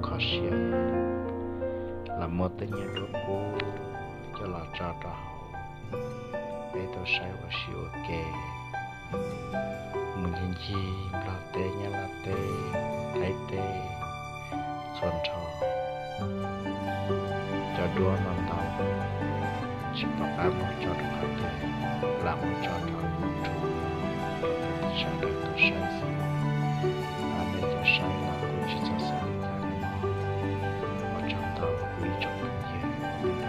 kho siab, los muab tej niag duab kub coj los tso rau hauv, peb tau saib ua si ua ke, mus ncig ncig Nplog teb, Nyab Laj teb, Thaib teb, txhua nrho. Cov duab no ntau, tsis pom qab muab tso rau qhov twg, lam muab tso rau YouTube rau sawv daws tau saib xwb. Nej cov saib los kuj tsis txhob xav li cas nawb mog. Ua tsaug ntau kuv ib tsoom phooj ywg uas nej kuj saib.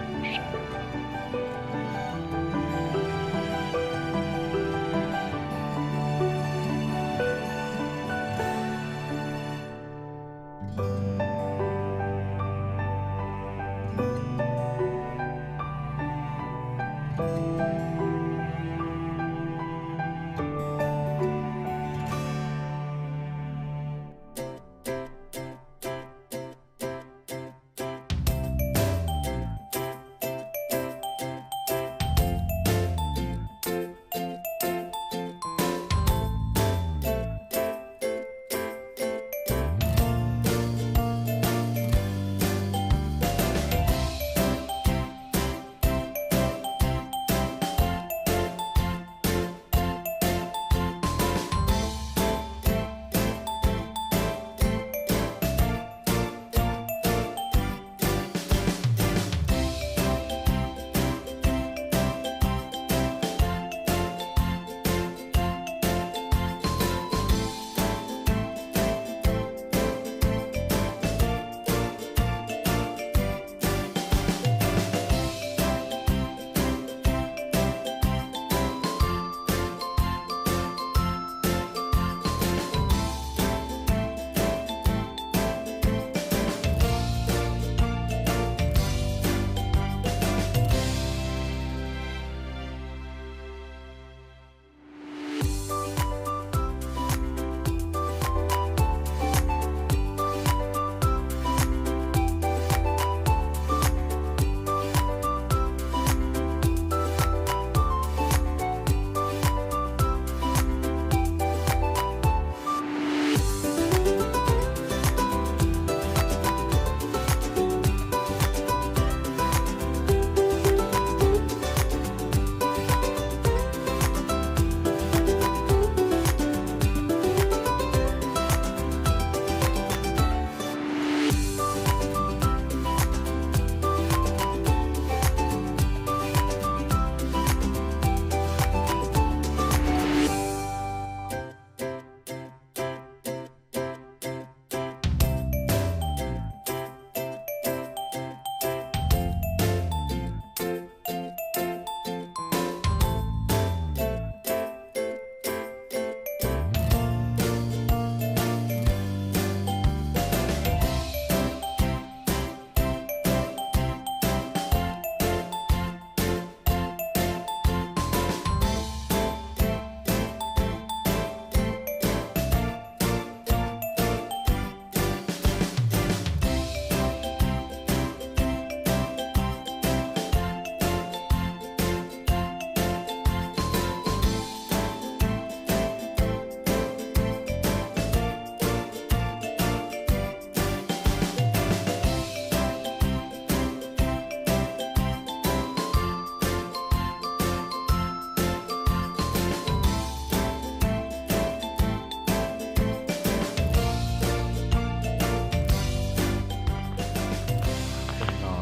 No,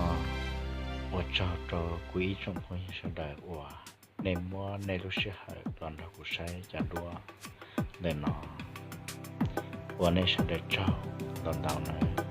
ua tsaug rau kuv ib tsoom phooj ywg sawv daws uas nej muab nej lub sij hawm los nrog kuv saib cov duab ntawm no. Ua nej sawv daws tsaug ntau ntau nawb.